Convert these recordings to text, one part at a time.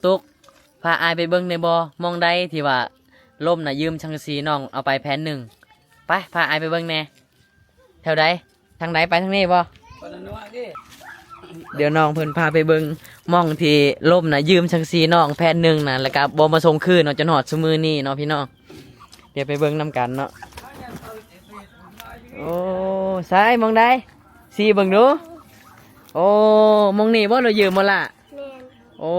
ຕຸກ ພາອ້າຍໄປເບິ່ງແດ່ບໍ່? ໝ່ອງໃດທີ່ວ່າລົມນະຢືມສັງກະສີນ້ອງເອົາໄປແຜ່ນໜຶ່ງ. ໄປ ພາອ້າຍໄປເບິ່ງແດ່. ແຖວໃດ? ທາງໃດ? ໄປທາງນີ້ບໍ່? ດຽວນ້ອງເພິ່ນພາໄປເບິ່ງ ໝ່ອງທີ່ລົມນະຢືມສັງກະສີນ້ອງແຜ່ນໜຶ່ງນະ ແລ້ວກະບໍ່ມາສົ່ງຄືນເນາະ ຈົນຮອດຊຸມື້ນີ້ເນາະພີ່ນ້ອງ. ດຽວໄປເບິ່ງນຳກັນເນາະ. ໂອ້ ໃສ ໝ່ອງໃດ? ຊີ້ເບິ່ງດູ. ໂອ້ ໝ່ອງນີ້ບໍ່ລາວຢືມບໍ່ລະ? ແມ່ນ. ໂອ້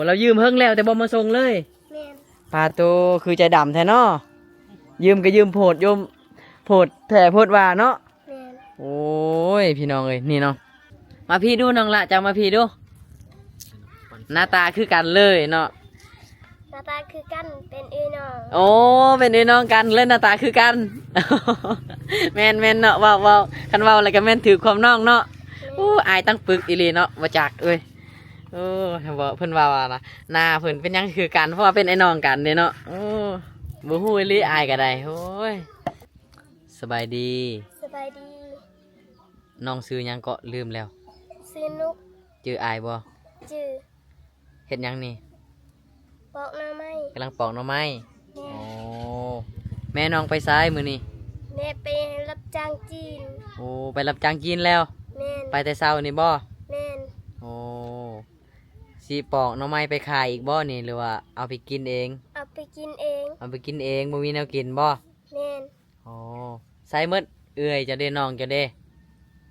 ລາວຢືມເຫິງແລ້ວແຕ່ບໍ່ມາສົ່ງເລີຍ. ແມ່ນ. ປາໂຕ ຄືໃຈດຳແທ້ເນາະ. ຢືມກໍຢືມໂພດ ຢືມໂພດແທ້ໂພດວ່າເນາະ. ແມ່ນ. ໂອ້ຍ ພີ່ນ້ອງເອີຍ ນີ້ເນາະ. ມາພີ້ດູນ້ອງລະ ເຈົ້າມາພີ້ດູ. ໜ້າຕາຄືກັນເລີຍເນາະ. ໜ້າຕາຄືກັນ ເປັນເອື້ອຍນ້ອງ. ໂອ້ ເປັນເອື້ອຍນ້ອງກັນເລີຍ ໜ້າຕາຄືກັນ. ແມ່ນໆເນາະ ເວົ້າ ເວົ້າ ຄັນເວົ້າແລ້ວກໍແມ່ນຖືກຄວາມນ້ອງເນາະ. ແມ່ນ. ໂອ້ ອາຍຕັ້ງປຶກອີ່ຫຼີເນາະ ບໍ່ຈັກເອີຍ. ໂອ້ ເພິ່ນເວົ້າວ່ານະ ໜ້າເພິ່ນເປັນຫຍັງຄືກັນ ເພາະວ່າເປັນອ້າຍນ້ອງກັນເດ້ເນາະ. ໂອ້ ບໍ່ຮູ້ອີ່ຫຼີ ອາຍກໍໄດ້. ໂອ້ຍ ສະບາຍດີ. ສະບາຍດີ. ນ້ອງຊື່ຫຍັງເກາະ? ລືມແລ້ວ. ຊື່ນຸກ. ຈື່ອາຍບໍ່? ຈື່. ເຮັດຫຍັງນີ້? ປອກໜໍ່ໄມ້. ກຳລັງປອກໜໍ່ໄມ້. ແມ່ນ. ໂອ້ ແມ່ນ້ອງໄປໃສມື້ນີ້? ແມ່ໄປຮັບຈ້າງຈີນ. ໂອ້ ໄປຮັບຈ້າງຈີນແລ້ວ? ແມ່ນ. ໄປແຕ່ເຊົ້ານີ້ບໍ່? ແມ່ນ. ໂອ້ ຊິປອກໜໍ່ໄມ້ໄປຂາຍອີກບໍ່ນີ້ ຫຼືວ່າເອົາໄປກິນເອງ? ເອົາໄປກິນເອງ. ເອົາໄປກິນເອງ ບໍ່ມີແນວກິນບໍ່? ແມ່ນ. ໂອ້ ໃສໝົດ ເອື້ອຍເຈົ້າເດ້ ນ້ອງເຈົ້າເດ້?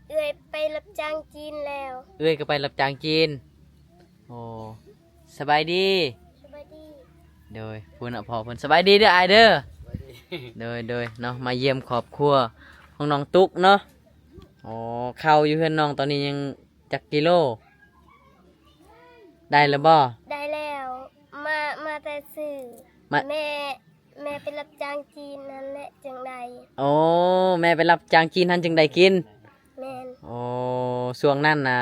ເອື້ອຍໄປຮັບຈ້າງຈີນແລ້ວ. ເອື້ອຍກໍໄປຮັບຈ້າງຈີນ. ໂອ້ ສະບາຍດີ. ສະບາຍດີ. ໂດຍ ພຸ້ນນະພໍ່ເພິ່ນ. ສະບາຍດີເດີອ້າຍເດີ. ສະບາຍດີ. ໂດຍ ໂດຍເນາະ ມາຢ້ຽມຄອບຄົວຂອງນ້ອງຕຸກເນາະ. ໂອ້ ເຂົ້າຢູ່ເຮືອນນ້ອງຕອນນີ້ຍັງຈັກກິໂລ? ໄດ້ແລ້ວບໍ່? ໄດ້ແລ້ວ. ມາ ມາແຕ່ຊື້. ມາ ແມ່ ແມ່ໄປຮັບຈ້າງຈີນຫັ້ນແຫຼະຈຶ່ງໄດ້. ໂອ້ ແມ່ໄປຮັບຈ້າງຈີນຫັ້ນຈຶ່ງໄດ້ກິນ. ແມ່ນ. ໂອ້ ຊ່ວງນັ້ນນະ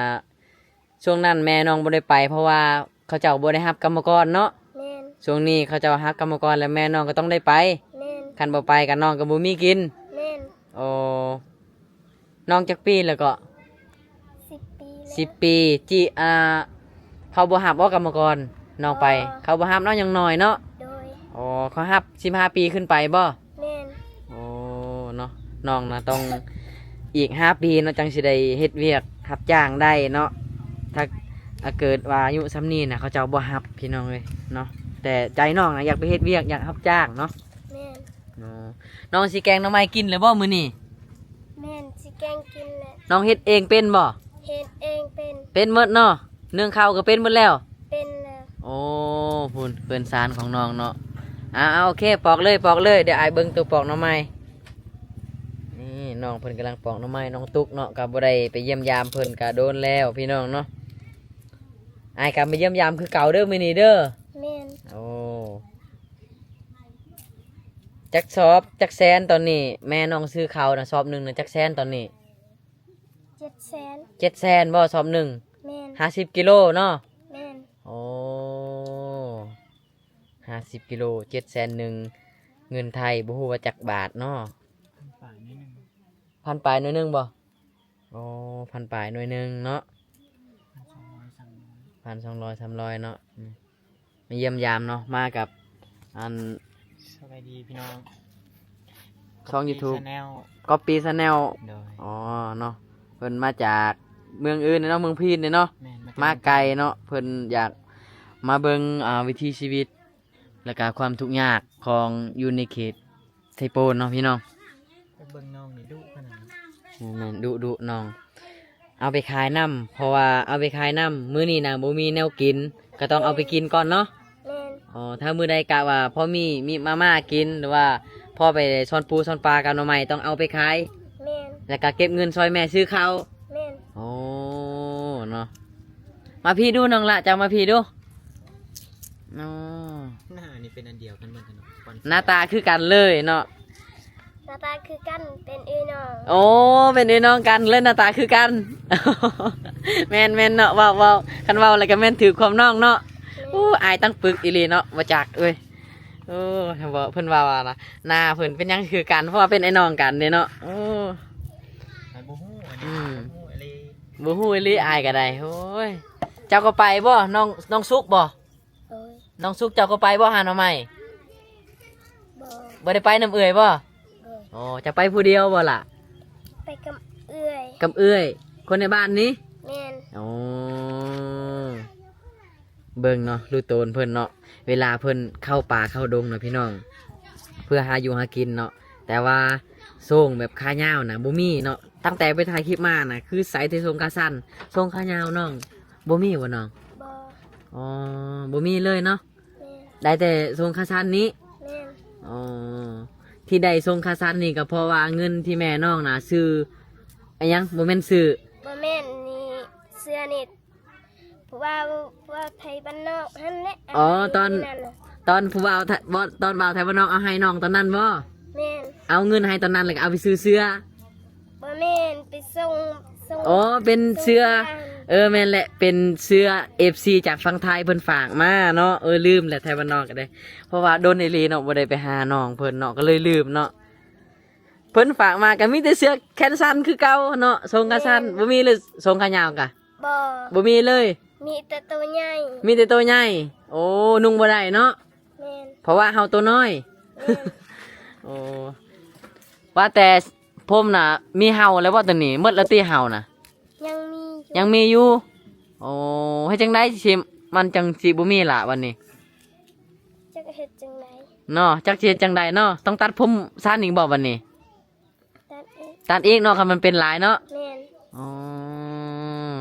ຊ່ວງນັ້ນແມ່ນ້ອງບໍ່ໄດ້ໄປ ເພາະວ່າເຂົາເຈົ້າບໍ່ໄດ້ຮັບກຳມະກອນເນາະ. ແມ່ນ. ຊ່ວງນີ້ເຂົາເຈົ້າຮັບກຳມະກອນແລ້ວ ແມ່ນ້ອງກໍຕ້ອງໄດ້ໄປ. ແມ່ນ. ຄັນບໍ່ໄປກໍນ້ອງກໍບໍ່ມີກິນ. ແມ່ນ. ໂອ້ ນ້ອງຈັກປີແລ້ວເກາະ? ສິບປີແລ້ວ. ສິບປີ. ຈີ ອ່າ ເຂົາບໍ່ຮັບບໍ່ກຳມະກອນນ້ອງໄປ? ບໍ່. ເຂົາບໍ່ຮັບເນາະ ຍັງນ້ອຍເນາະ. ໂດຍ. ອໍ ເຂົາຮັບສິບຫ້າປີຂຶ້ນໄປບໍ່? ແມ່ນ. ໂອ້ ເນາະ ນ້ອງນະຕ້ອງອີກຫ້າປີເນາະ ຈັ່ງຊິໄດ້ເຮັດວຽກຮັບຈ້າງໄດ້ເນາະ. ຖ້າ ຖ້າເກີດວ່າອາຍຸສ່ຳນີ້ນະ ເຂົາເຈົ້າບໍ່ຮັບ ພີ່ນ້ອງເອີຍເນາະ. ແຕ່ໃຈນ້ອງນະຢາກໄປເຮັດວຽກ ຢາກຮັບຈ້າງເນາະ. ແມ່ນ. ອໍ ນ້ອງຊິແກງໜໍ່ໄມ້ກິນແລ້ວບໍ່ມື້ນີ້? ແມ່ນ ຊິແກງກິນແຫຼະ. ນ້ອງເຮັດເອງເປັນບໍ່? ເຮັດເອງເປັນ. ເປັນໝົດເນາະ ໜຶ້ງເຂົ້າກໍເປັນໝົດແລ້ວ? ເປັນແລ້ວ. ໂອ້ ພຸ້ນເຮືອນຊານຂອງນ້ອງເນາະ. ອ່າ ໂອເຄ ປອກເລີຍ ປອກເລີຍ ດຽວອ້າຍເບິ່ງໂຕປອກໜໍ່ໄມ້. ນີ້ນ້ອງເພິ່ນກຳລັງປອກໜໍ່ໄມ້ ນ້ອງຕຸກເນາະ ກໍບໍ່ໄດ້ໄປຢ້ຽມຢາມເພິ່ນກະດົນແລ້ວ ພີ່ນ້ອງເນາະ. ອ້າຍກໍມາຢ້ຽມຢາມຄືເກົ່າເດີມື້ນີ້ເດີ. ແມ່ນ. ໂອ້ ຈັກສອບ ຈັກແສນຕອນນີ້? ແມ່ນ້ອງຊື້ເຂົ້ານະ ສອບໜຶ່ງນະ ຈັກແສນຕອນນີ້? ເຈັດແສນ. ເຈັດແສນບໍ່ ສອບໜຶ່ງ? ແມ່ນ. ຫ້າສິບກິໂລເນາະ? ແມ່ນ. ໂອ້ ຫ້າສິບກິໂລ ເຈັດແສນໜຶ່ງ ເງິນໄທບໍ່ຮູ້ວ່າຈັກບາດເນາະ. ພັນປາຍໜ້ອຍໜຶ່ງ. ພັນປາຍໜ້ອຍໜຶ່ງບໍ່? ໂອ້ ພັນປາຍໜ້ອຍໜຶ່ງເນາະ. ພັນສອງຮ້ອຍ ສາມຮ້ອຍ ພັນສອງຮ້ອຍ ສາມຮ້ອຍເນາະ. ອືມ ມາຢ້ຽມຢາມເນາະ ມາກັບອັນ ສະບາຍດີພີ່ນ້ອງ ຊ່ອງຢູທູບ Copy Channel. ໂດຍ. ອໍ ເນາະ ເພິ່ນມາຈາກເມືອງອື່ນເນາະ ເມືອງພີນເນາະ. ແມ່ນ. ມາ ມາແຕ່ໄກເນາະ ເພິ່ນຢາກມາເບິ່ງ ອ່າ ວິຖີຊີວິດ ແລ້ວກະຄວາມທຸກຍາກຂອງຢູ່ໃນເຂດໄຊໂປນເນາະພີ່ນ້ອງ. ໄປເບິ່ງນ້ອງນີ້ດຸຂະໜາດ. ແມ່ນໆ ດຸໆ ນ້ອງ. ເອົາໄປຂາຍນຳ ເພາະວ່າເອົາໄປຂາຍນຳ ມື້ນີ້ນະບໍ່ມີແນວກິນ ກໍຕ້ອງເອົາໄປກິນກ່ອນເນາະ. ແມ່ນ. ອໍ ຖ້າມື້ໃດກະວ່າພໍມີ ມີມາມ່າກິນ ຫຼືວ່າພໍໄປຊ້ອນປູຊ້ອນປາກັບໜໍ່ໄມ້ ຕ້ອງເອົາໄປຂາຍ. ແມ່ນ. ແລ້ວກະເກັບເງິນຊ່ອຍແມ່ຊື້ເຂົ້າ. ແມ່ນ. ໂອ້ ເນາະ. ມາພີ້ດູນ້ອງລະ ເຈົ້າມາພີ້ດູ. ອໍ ໜ້ານີ້ເປັນອັນດຽວກັນເໝືອນກັນເນາະ ໜ້າຕາຄືກັນເລີຍເນາະ. ໜ້າຕາຄືກັນ ເປັນເອື້ອຍນ້ອງ. ໂອ້ ເປັນເອື້ອຍນ້ອງກັນເລີຍ ໜ້າຕາຄືກັນ. ແມ່ນໆເນາະ ເວົ້າ ເວົ້າ ຄັນເວົ້າແລ້ວກໍແມ່ນຖືກຄວາມນ້ອງເນາະ. ແມ່ນ. ໂອ້ ອາຍຕັ້ງປຶກອີ່ຫຼີເນາະ ບໍ່ຈັກເອີຍ. ໂອ້ ເພິ່ນເວົ້າວ່ານະ ໜ້າເພິ່ນເປັນຫຍັງຄືກັນ ເພາະວ່າເປັນອ້າຍນ້ອງກັນເດ້ເນາະ. ໂອ້ ບໍ່ຮູ້ອັນນີ້ ອືມ ບໍ່ຮູ້ອີ່ຫຼີ ບໍ່ຮູ້ອີ່ຫຼີ ອາຍກໍໄດ້. ໂອ້ຍ ເຈົ້າກໍໄປບໍ່ ນ້ອງ ນ້ອງສຸກບໍ່? ນ້ອງສຸກເຈົ້າກໍໄປບໍ່ຫາໜໍ່ໄມ້? ບໍ່ ບໍ່ໄດ້ໄປນຳເອື້ອຍບໍ່? ໂດຍ ອໍ ເຈົ້າໄປຜູ້ດຽວບໍ່ລະ? ໄປກັບເອື້ອຍ ກັບເອື້ອຍ ຄົນໃນບ້ານນີ້? ແມ່ນ ອໍ ເບິ່ງເນາະ ລູກໂຕນເພິ່ນເນາະ ເວລາເພິ່ນເຂົ້າປ່າເຂົ້າດົງເນາະພີ່ນ້ອງ ເພື່ອຫາຢູ່ຫາກິນເນາະ ແຕ່ວ່າໂສ້ງແບບຂາຍາວນະບໍ່ມີເນາະ ຕັ້ງແຕ່ໄປຖ່າຍຄລິບມານະ ຄືໃສ່ແຕ່ໂສ້ງຂາສັ້ນ ໂສ້ງຂາຍາວນ້ອງບໍ່ມີບໍ່ນ້ອງ? ບໍ່ ອໍ ບໍ່ມີເລີຍເນາະ? ແມ່ນ ໄດ້ແຕ່ໂສ້ງຂາສັ້ນນີ້? ແມ່ນ ອໍ ທີ່ໄດ້ໂສ້ງຂາສັ້ນນີ້ກໍເພາະວ່າເງິນທີ່ແມ່ນ້ອງນະຊື້ ອີຫຍັງ ບໍ່ແມ່ນຊື້ ບໍ່ແມ່ນ ນີ້ ເສື້ອນີ້ ຜູ້ບ່າວ ຜູ້ບ່າວໄທບ້ານນອກຫັ້ນແຫຼະ ອໍ ຕອນ ຕອນຜູ້ບ່າວ ຕອນບ່າວໄທບ້ານນອກເອົາໃຫ້ນ້ອງຕອນນັ້ນບໍ່? ແມ່ນ ເອົາເງິນໃຫ້ຕອນນັ້ນ ແລ້ວກໍເອົາໄປຊື້ເສື້ອ ບໍ່ແມ່ນ ໄປສົ່ງ ສົ່ງ ອໍ ເປັນເສື້ອ ເອີ ແມ່ນແຫຼະ ເປັນເສື້ອເອັຟຊີຈາກຝັ່ງໄທເພິ່ນຝາກມາເນາະ ເອີ ລືມແຫຼະ ໄທບ້ານນອກກໍໄດ້ ເພາະວ່າດົນອີ່ຫຼີເນາະ ບໍ່ໄດ້ໄປຫານ້ອງເພິ່ນເນາະ ກໍເລີຍລືມເນາະ ເພິ່ນຝາກມາກໍມີແຕ່ເສື້ອແຂນສັ້ນຄືເກົ່າເນາະ ໂສ້ງຂາສັ້ນ ແມ່ນ ບໍ່ມີເລີຍໂສ້ງຂາຍາວກະ? ບໍ່ ບໍ່ມີເລີຍ ມີແຕ່ໂຕໃຫຍ່ ມີແຕ່ໂຕໃຫຍ່ ໂອ້ ນຸ່ງບໍ່ໄດ້ເນາະ? ແມ່ນ ເພາະວ່າເຮົາໂຕນ້ອຍ ແມ່ນ ໂອ້ ວ່າແຕ່ຜົມນະ ມີເຫົ່າແລ້ວບໍ່? ຕອນນີ້ໝົດແລ້ວຕິເຫົ່ານະ? ຍັງມີຢູ່ ຍັງມີຢູ່ ໂອ້ ເຮັດຈັ່ງໃດຊິ ມັນຈັ່ງຊິບໍ່ມີລະບັດນີ້? ຈັກເຮັດຈັ່ງໃດເນາະ ຈັກຊິເຮັດຈັ່ງໃດເນາະ ຕ້ອງຕັດຜົມສັ້ນອີກບໍ່ບັດນີ້? ຕັດອີກ ຕັດອີກເນາະ ຄັນມັນເປັນຫຼາຍເນາະ ແມ່ນ ອໍ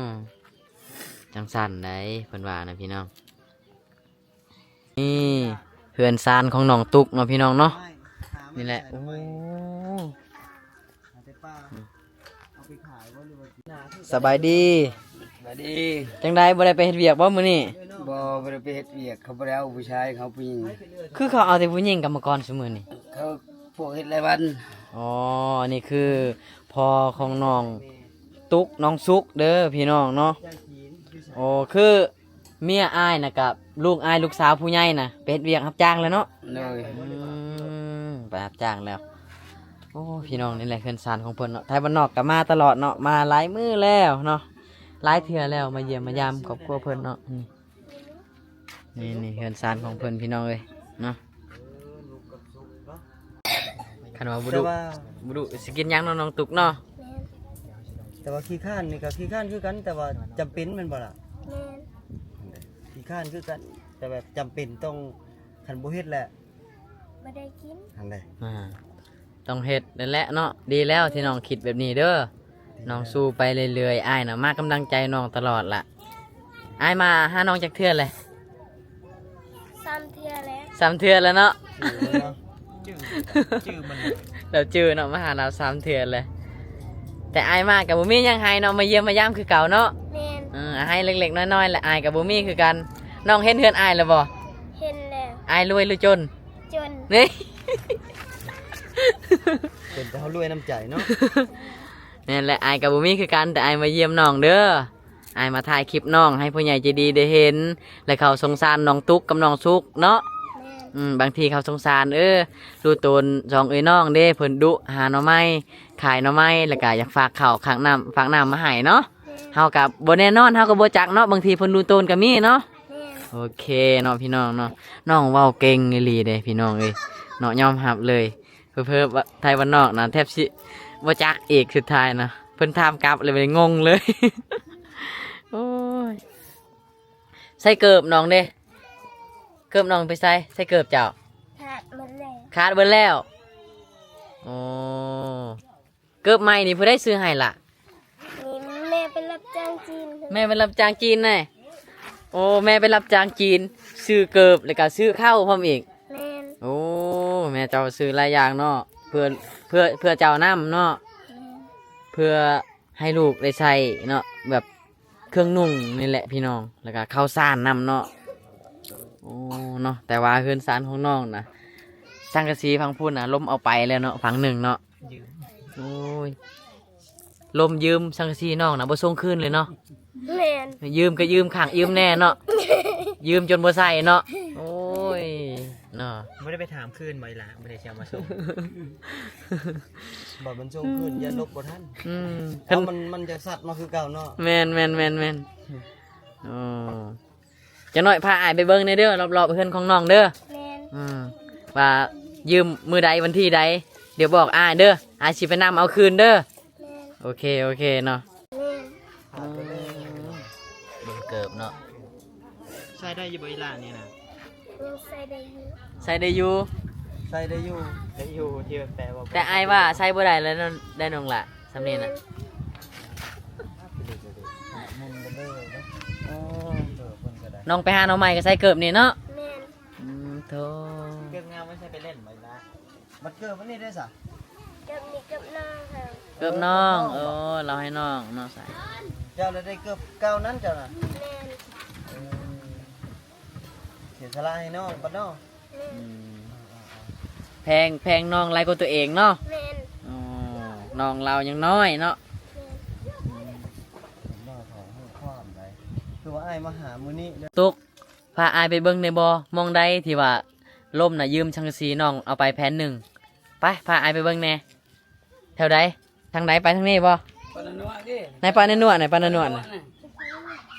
ຈັ່ງຊັ້ນໃດ ເພິ່ນວ່ານະພີ່ນ້ອງ ນີ້ເຮືອນຊານຂອງນ້ອງຕຸກເນາະພີ່ນ້ອງເນາະ ນີ້ແຫຼະ ໂອ້ ສະບາຍດີ ສະບາຍດີ ຈັ່ງໃດ ບໍ່ໄດ້ໄປເຮັດວຽກບໍ່ມື້ນີ້? ບໍ່ ບໍ່ໄດ້ໄປເຮັດວຽກ ເຂົາບໍ່ໄດ້ເອົາຜູ້ຊາຍ ເຂົາຜູ້ຍິງ ຄືເຂົາເອົາແຕ່ຜູ້ຍິງກຳມະກອນຊຸມື້ນີ້ ເຂົາ ພວກເຮັດລາຍວັນ ອໍ ອັນນີ້ຄືພໍ່ຂອງນ້ອງຕຸກ ນ້ອງສຸກເດີພີ່ນ້ອງເນາະ ໂອ້ ຄືເມຍອ້າຍນະ ກັບລູກອ້າຍ ລູກສາວຜູ້ໃຫຍ່ນະ ໄປເຮັດວຽກຮັບຈ້າງແລ້ວເນາະ ໂດຍ ອືມ ໄປຮັບຈ້າງແລ້ວ ໂອ້ ພີ່ນ້ອງ ນີ້ແຫຼະເຮືອນຊານຂອງເພິ່ນເນາະ ໄທບ້ານນອກກໍມາຕະຫຼອດເນາະ ມາຫຼາຍມື້ແລ້ວເນາະ ຫຼາຍເທື່ອແລ້ວ ມາຢ້ຽມມາຢາມຄອບຄົວເພິ່ນເນາະ ນີ້ ນີ້ເຮືອນຊານຂອງເພິ່ນພີ່ນ້ອງເອີຍເນາະ ຄັນວ່າບໍ່ດຸ ແຕ່ວ່າ ບໍ່ດຸຊິກິນຫຍັງເນາະ ນ້ອງຕຸກເນາະ ແມ່ນ ແຕ່ວ່າຂີ້ຄ້ານນີ້ກໍຂີ້ຄ້ານຄືກັນ ແຕ່ວ່າຈຳເປັນແມ່ນບໍ່ລະ? ແມ່ນ ຂີ້ຄ້ານຄືກັນ ແຕ່ແບບຈຳເປັນຕ້ອງ ຄັນບໍ່ເຮັດແຫຼະ ບໍ່ໄດ້ກິນ ຫັ້ນແຫຼະ ອ່າ ຕ້ອງເຮັດນັ້ນແຫຼະເນາະ ດີແລ້ວທີ່ນ້ອງຄິດແບບນີ້ເດີ ນ້ອງສູ້ໄປເລື້ອຍໆ ອ້າຍນະມາກຳລັງໃຈນ້ອງຕະຫຼອດລະ ອ້າຍມາຫານ້ອງຈັກເທື່ອແລ້ວ? ສາມເທື່ອແລ້ວ ສາມເທື່ອແລ້ວເນາະ ຈື່ ຈື່ມັນ ລາວຈື່ເນາະ ມາຫາລາວສາມເທື່ອແລ້ວ ແຕ່ອ້າຍມາກໍບໍ່ມີຫຍັງໃຫ້ເນາະ ມາຢ້ຽມມາຢາມຄືເກົ່າເນາະ ແມ່ນ ເອີ ໃຫ້ເລັກໆນ້ອຍໆແຫຼະ ອ້າຍກໍບໍ່ມີຄືກັນ ນ້ອງເຫັນເຮືອນອ້າຍແລ້ວບໍ່? ເຫັນແລ້ວ ອ້າຍລວຍຫຼືຈົນ? ຈົນ ນີ້ ເປັນແຕ່ເຮົາລວຍນ້ຳໃຈເນາະ ແມ່ນແຫຼະ ອ້າຍກໍບໍ່ມີຄືກັນ ແຕ່ອ້າຍມາຢ້ຽມນ້ອງເດີ ອ້າຍມາຖ່າຍຄລິບນ້ອງໃຫ້ຜູ້ໃຫຍ່ໃຈດີໄດ້ເຫັນ ແລະເຂົາສົງສານນ້ອງຕຸກກັບນ້ອງສຸກເນາະ ແມ່ນ ອືມ ບາງທີເຂົາສົງສານ ເອີ ລູກໂຕນສອງເອື້ອຍນ້ອງເດ້ ເພິ່ນດຸຫາໜໍ່ໄມ້ ຂາຍໜໍ່ໄມ້ ແລ້ວກະຢາກຝາກເຂົ້າຝາກນ້ຳ ຝາກນ້ຳມາໃຫ້ເນາະ ເຮົາກໍບໍ່ແນ່ນອນ ເຮົາກໍບໍ່ຈັກເນາະ ບາງທີເພິ່ນຮູ້ຕົນກໍມີເນາະ ແມ່ນ ໂອເຄເນາະພີ່ນ້ອງເນາະ ນ້ອງເວົ້າເກັ່ງອີ່ຫຼີເດ້ພີ່ນ້ອງເອີຍເນາະ ຍອມຮັບເລີຍ ເຜີໆໄທບ້ານນອກນະແທບຊິບໍ່ຈັກອີກ ສຸດທ້າຍນະ ເພິ່ນຖາມກັບເລີຍ ງົງເລີຍ ໂອ້ຍ ໃສ່ເກີບນ້ອງເດ້ ເກີບນ້ອງໄປໃສ ໃສ່ເກີບເຈົ້າ? ຂາດໝົດແລ້ວ ຂາດເບິດແລ້ວ ໂອ້ ເກີບໃໝ່ນີ້ຜູ້ໃດຊື້ໃຫ້ລະ? ນີ້ແມ່ໄປຮັບຈ້າງຈີນ ແມ່ໄປຮັບຈ້າງຈີນນະ ໂອ້ ແມ່ໄປຮັບຈ້າງຈີນ ຊື້ເກີບ ແລ້ວກະຊື້ເຂົ້າພ້ອມອີກ ແມ່ນ ໂອ້ ແມ່ເຈົ້າຊື້ຫຼາຍຢ່າງເນາະ ເພື່ອ ເພື່ອ ເພື່ອເຈົ້ານຳເນາະ ແມ່ນ ເພື່ອໃຫ້ລູກໄດ້ໃຊ້ເນາະ ແບບເຄື່ອງນຸ່ງນີ້ແຫຼະພີ່ນ້ອງ ແລ້ວກະເຂົ້າສານນຳເນາະ ໂອ້ ເນາະ ແຕ່ວ່າເຮືອນຊານຂອງນ້ອງນະ ສັງກະສີຝັ່ງພຸ້ນນະ ລົມເອົາໄປແລ້ວເນາະ ຝັ່ງໜຶ່ງເນາະ ຢືມ ໂອ້ຍ ລົມຢືມສັງກະສີນ້ອງນະ ບໍ່ສົ່ງຄືນເລີຍເນາະ ແມ່ນ ຢືມກໍຢືມຄ້າງອີ່ມແນ່ເນາະ ຢືມຈົນບໍ່ໃຊ້ເນາະ ໂອ້ຍ ເນາະ ບໍ່ໄດ້ໄປຖາມຄືນບໍ່ອີ່ຫຼ້າ ບໍ່ໄດ້ຊິເອົາມາສົ່ງ ບໍ່ ມັນສົ່ງຄືນ ຢ້ານລົບບໍ່ທັນ ອືມ ເອົາ ມັນ ມັນຈະຊັດມາຄືເກົ່າເນາະ ແມ່ນໆໆໆ ໂອ້ ຈັກໜ້ອຍພາອ້າຍໄປເບິ່ງແດ່ເດີ ລອບໆເຮືອນຂອງນ້ອງເດີ. ແມ່ນ. ອືມ ວ່າຢືມມື້ໃດ ວັນທີໃດ ດຽວບອກອ້າຍເດີ ອ້າຍຊິໄປນຳເອົາຄືນເດີ. ແມ່ນ. ໂອເຄ ໂອເຄເນາະ. ແມ່ນ. ອືມ ເບິ່ງເກີບເນາະ. ໃສ່ໄດ້ຢູ່ບໍ່ອີ່ຫຼ້ານີ້ນະ? ຍັງໃສ່ໄດ້ຢູ່. ໃສ່ໄດ້ຢູ່ ໃສ່ໄດ້ຢູ່ ໄດ້ຢູ່ ທີ່ແປວ່າ ແຕ່ອ້າຍວ່າໃສ່ບໍ່ໄດ້ແລ້ວເນາະ ໄດ້ນ້ອງຫຼ້າ ສ່ຳນີ້ນະ. ແມ່ນ. ນ້ອງໄປຫາໜໍ່ໄມ້ກໍໃສ່ເກີບນີ້ເນາະ. ແມ່ນ. ອືມ ໂທ້ ເກີບງາມມັນໃສ່ໄປຫຼິ້ນບໍ່ລະ? ບັດເກີບອັນນີ້ເດ້ສະ? ເກີບນີ້ເກີບນ້ອງເຮົາ. ເກີບນ້ອງ. ເອີ ລາວໃຫ້ນ້ອງເນາະສະ. ເຈົ້າລະໄດ້ເກີບເກົ່ານັ້ນເຈົ້ານະ? ແມ່ນ. ເອີ ເສຍສະຫຼະໃຫ້ນ້ອງບັດເນາະ. ແມ່ນ. ອືມ ແພງ ແພງນ້ອງຫຼາຍກວ່າຕົວເອງເນາະ. ແມ່ນ. ອໍ ນ້ອງລາວຍັງນ້ອຍເນາະ. ແມ່ນ. ອືມ ເດັກນ້ອຍເຂົາຮູ້ຄວາມໃດ ຄືວ່າອ້າຍມາຫາມື້ນີ້ເດີ. ຕຸກ ພາອ້າຍໄປເບິ່ງແດ່ບໍ່? ໝ່ອງໃດທີ່ວ່າລົມນະຢືມສັງກະສີນ້ອງເອົາໄປແຜ່ນໜຶ່ງ. ໄປ ພາອ້າຍໄປເບິ່ງແດ່. ແຖວໃດ? ທາງໃດ? ໄປທາງນີ້ບໍ່? ປານານວດເດ້ ໃນປານານວດນະ ປານານວດນະ.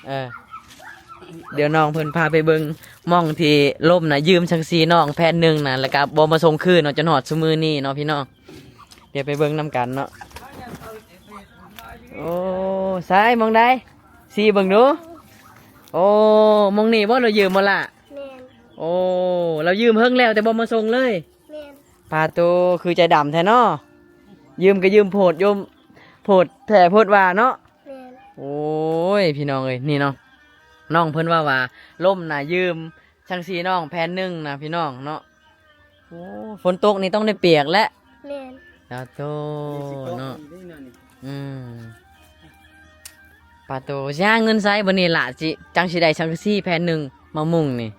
ເອີ ດຽວນ້ອງເພິ່ນພາໄປເບິ່ງໝ່ອງທີ່ລົມນະຢືມສັງກະສີນ້ອງແຜ່ນໜຶ່ງນະ ແລ້ວກະບໍ່ມາສົ່ງຄືນເນາະ ຈົນຮອດຊຸມື້ນີ້ເນາະພີ່ນ້ອງ. ດຽວໄປເບິ່ງນຳກັນເນາະ. ໂອ້ ໃສ ໝ່ອງໃດ? ຊີ້ເບິ່ງດູ. ໂອ້ ໝ່ອງນີ້ບໍ່ລາວຢືມບໍ່ລະ? ແມ່ນ. ໂອ້ ລາວຢືມເຫິງແລ້ວແຕ່ບໍ່ມາສົ່ງເລີຍ. ແມ່ນ. ປາໂຕ ຄືໃຈດຳແທ້ເນາະ ຢືມກໍຢືມໂພດ ໂຍມ ໂພດແທ້ໂພດວ່າເນາະ. ແມ່ນ. ໂອ້ຍ ພີ່ນ້ອງເອີຍ ນີ້ເນາະ ນ້ອງເພິ່ນເວົ້າວ່າລົມນະຢືມສັງກະສີນ້ອງແຜ່ນໜຶ່ງນະ ພີ່ນ້ອງເນາະ. ໂອ້ ຝົນຕົກນີ້ຕ້ອງໄດ້ປຽກແຫຼະ. ແມ່ນ. ປາໂຕເນາະ. ອືມ ປາໂຕ ຊິຫາເງິນໃສບັດນີ້ລະ ຊິ ຈັ່ງຊິໄດ້ສັງກະສີແຜ່ນໜຶ່ງມາມຸງນີ້?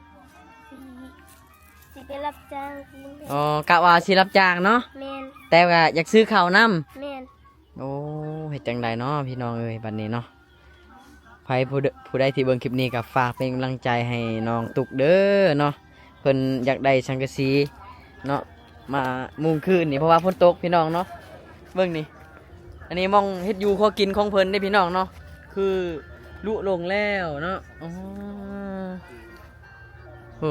ຊິໄປຮັບຈ້າງກິນ. ອໍ ກະວ່າຊິຮັບຈ້າງເນາະ. ແມ່ນ. ແຕ່ວ່າຢາກຊື້ເຂົ້ານຳ. ແມ່ນ. ໂອ້ ເຮັດຈັ່ງໃດເນາະ ພີ່ນ້ອງເອີຍ ບັດນີ້ເນາະ. ໃຜຜູ້ ຜູ້ໃດທີ່ເບິ່ງຄລິບນີ້ກໍຝາກເປັນກຳລັງໃຈໃຫ້ນ້ອງຕຸກເດີເນາະ ເພິ່ນຢາກໄດ້ສັງກະສີເນາະ ມາມຸງຄືນນີ້ ເພາະວ່າຝົນຕົກພີ່ນ້ອງເນາະ. ເບິ່ງນີ້ ອັນນີ້ໝ່ອງເຮັດຢູ່ຄົວກິນຂອງເພິ່ນເດ້ພີ່ນ້ອງເນາະ ຄືລຸລົງແລ້ວເນາະ. ອໍ ໂອ້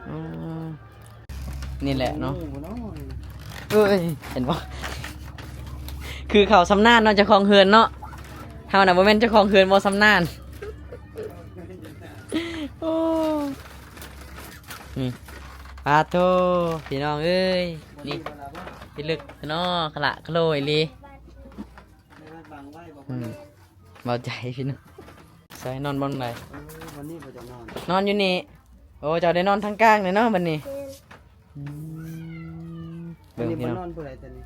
ອືມ ນີ້ແຫຼະເນາະ. ເອີຍ ເຫັນບໍ່ ຄືເຂົາຊຳນານເນາະ ເຈົ້າຂອງເຮືອນເນາະ. ເຮົານະບໍ່ແມ່ນເຈົ້າຂອງເຮືອນບໍ່ຊຳນານ. ໂອ້ ນີ້ ປາໂທ້ ພີ່ນ້ອງເອີຍ ນີ້ພິລຶກເນາະ ຄະລະຄະໂລອີ່ຫຼີ. ອືມ ເບົາໃຈພີ່ນ້ອງ. ໃສ ນອນບ່ອນໃດ? ເອີ ວັນນີ້ບໍ່ຈະນອນ ນອນຢູ່ນີ້. ໂອ້ ເຈົ້າໄດ້ນອນທາງກາງແດ່ເນາະບັດນີ້. ແມ່ນ. ອືມ ເບິ່ງພີ່ນ້ອງ ອັນນີ້ບໍ່ນອນຜູ້ໃດຕອນນີ້?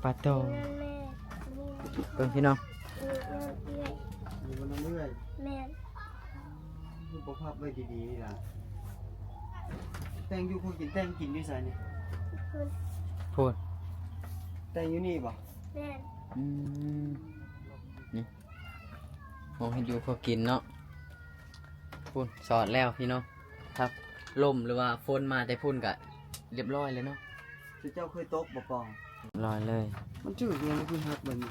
ປາໂທ້ ແມ່ ເບິ່ງພີ່ນ້ອງ ເອີ ນອນເອື້ອຍ ຢູ່ບໍ່ນອນເອື້ອຍ. ແມ່ນ. ຄືບໍ່ພັບໄວ້ດີໆນີ້ລະ. ແຕ່ງຢູ່ຄົວກິນ ແຕ່ງກິນຢູ່ໃສນີ້? ພຸ້ນ ພຸ້ນ ແຕ່ງຢູ່ນີ້ບໍ່? ແມ່ນ. ອືມ ນີ້ ຫ້ອງເຮັດຢູ່ຄົວກິນເນາະ. ພຸ້ນ ສອດແລ້ວພີ່ນ້ອງ. ຖ້າລົມ ຫຼືວ່າຝົນມາແຕ່ພຸ້ນກະລຽບຮ້ອຍເລີຍເນາະ. ເຈົ້າເຄີຍຕົກບໍ່ປອງ? ລອຍເລີຍ. ມັນຖືກຫຍັງຄືຫັກແບບນີ້?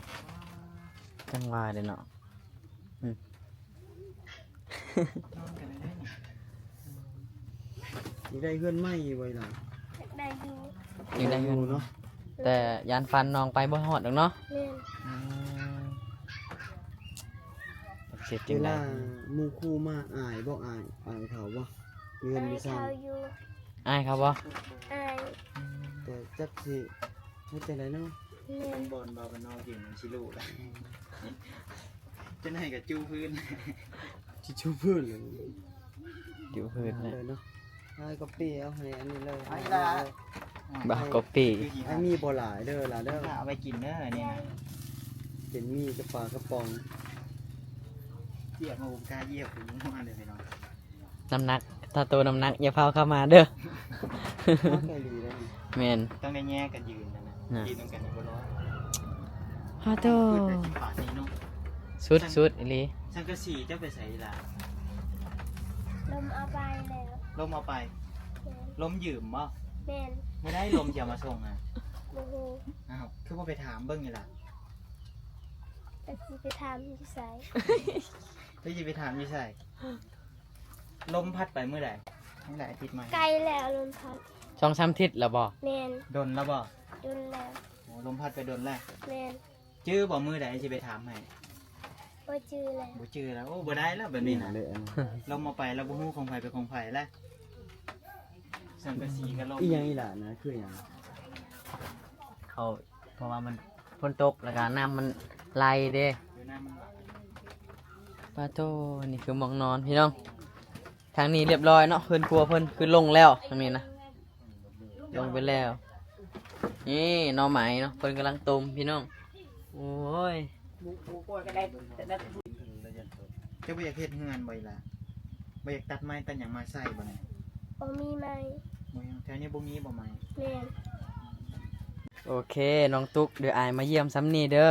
ຈັ່ງວ່າເດ້ເນາະ. ອືມ ຢາກໄດ້ເຮືອນໃໝ່ຢູ່ບໍ່ອີ່ຫຼ້າ? ຢາກໄດ້ຢູ່. ຢາກໄດ້ເຮືອນເນາະ ແຕ່ຢ້ານຝັນນ້ອງໄປບໍ່ຮອດດອກເນາະ. ແມ່ນ. ອືມ ເວລາໝູ່ຄູ່ມາອາຍບໍ່? ອາຍ ອາຍເຂົາບໍ່? ເຮືອນຢູ່ຊັ້ນ ອາຍເຂົາຢູ່. ອາຍເຂົາບໍ່? ອາຍ ແຕ່ຈັກຊິເຮັດຈັ່ງໃດເນາະ. ແມ່ນ. ເປັນບ່ອນເວົ້າກັນນອກຢູ່ ມັນຊິຮູ້ລະ. ອືມ ຈັ່ງໃດກໍຈູພື້ນ ຊິຈູພື້ນເລີຍ. ຢູ່ພື້ນນະ ເລີຍເນາະ. ອ້າຍກໍປີ້ເອົາໃຫ້ອັນນີ້ເລີຍ ອ້າຍລະ ບາກກໍປີ້. ອ້າຍມີບໍ່ຫຼາຍເດີລະເດີ ເອົາໄວ້ກິນເດີ. ອັນນີ້ນະ ເປັນໝີ່ກັບປາກະປ໋ອງ. ຢຽບມາ ບໍ່ກ້າຢຽບ ບໍ່ຮູ້ເລີຍພີ່ນ້ອງ. ນ້ຳໜັກ ຖ້າໂຕນ້ຳໜັກຢ່າພາເຂົ້າມາເດີ. ແມ່ນ ຕ້ອງໄດ້ແຍກກັນຢືນນະ ນະ ກິນນຳກັນບໍ່ລອດ. ຮາໂຕ ສຸດໆອີ່ຫຼີ. ສັງກະສີເຈົ້າໄປໃສລະ? ລົມເອົາໄປແລ້ວ. ລົມເອົາໄປ? ແມ່ນ. ລົມຢືມບໍ່? ແມ່ນ. ມື້ໃດລົມຊິເອົາມາສົ່ງນະ? ບໍ່ຮູ້. ອ້າວ ຄືບໍ່ໄປຖາມເບິ່ງນີ້ລະ? ແຕ່ຊິໄປຖາມຢູ່ໃສ? ແຕ່ຊິໄປຖາມຢູ່ໃສ? ອືມ. ລົມພັດໄປມື້ໃດ? ມື້ໃດອາທິດໃໝ່? ໃກ້ແລ້ວລົມພັດ. ສອງສາມທິດແລ້ວບໍ່? ແມ່ນ. ດົນແລ້ວບໍ່? ດົນແລ້ວ. ໂອ້ ລົມພັດໄປດົນແລ້ວ. ແມ່ນ. ຈື່ບໍ່ມື້ໃດຊິໄປຖາມໃຫ້? ບໍ່ຈື່ແລ້ວ. ບໍ່ຈື່ແລ້ວ. ໂອ້ ບໍ່ໄດ້ແລ້ວແບບນີ້ນະ. ລົມເອົາໄປແລ້ວບໍ່ຮູ້ຂອງໃຜເປັນຂອງໃຜແລ້ວ. ສັງກະສີກໍລົມ. ອີຫຍັງອີ່ຫຼ້ານະ? ຄືຫຍັງ? ເຂົາ ເພາະວ່າມັນຝົນຕົກ ແລ້ວກໍນ້ຳມັນໄຫຼເດ້. ເອີ ນ້ຳມັນໄຫຼ. ປາໂທ້ ນີ້ຄືໝ່ອງນອນພີ່ນ້ອງ. ທາງນີ້ລຽບລ້ອຍເນາະ ເຮືອນຄົວເພິ່ນຄືລົງແລ້ວ ທາງນີ້ນະ ລົງໄປແລ້ວ. ນີ້ໜໍ່ໄມ້ເນາະ ເພິ່ນກຳລັງຕົ້ມພີ່ນ້ອງ. ໂອ້ຍ ເຈົ້າບໍ່ຢາກເຮັດເຮືອນບໍ່ອີ່ຫຼ້າ? ບໍ່ຢາກຕັດໄມ້ຕັດຫຍັງມາໃສ່ບໍ່ນີ້? ບໍ່ມີໄມ້. ບໍ່ ແຖວນີ້ບໍ່ມີບໍ່ໄມ້? ແມ່ນ. ໂອເຄ ນ້ອງຕຸກ ດຽວອ້າຍມາຢ້ຽມຊ່ຳນີ້ເດີ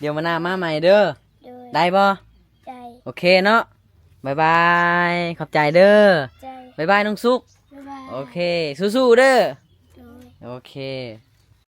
ດຽວມື້ໜ້າມາໃໝ່ເດີ. ໂດຍ. ໄດ້ບໍ່? ໄດ້. ໂອເຄເນາະ ບາຍບາຍ ຂອບໃຈເດີ. ໃຈ. ບາຍບາຍນ້ອງສຸກ. ບາຍບາຍ. ໂອເຄ ສູ້ໆເດີ. ໂດຍ. ໂອເຄ.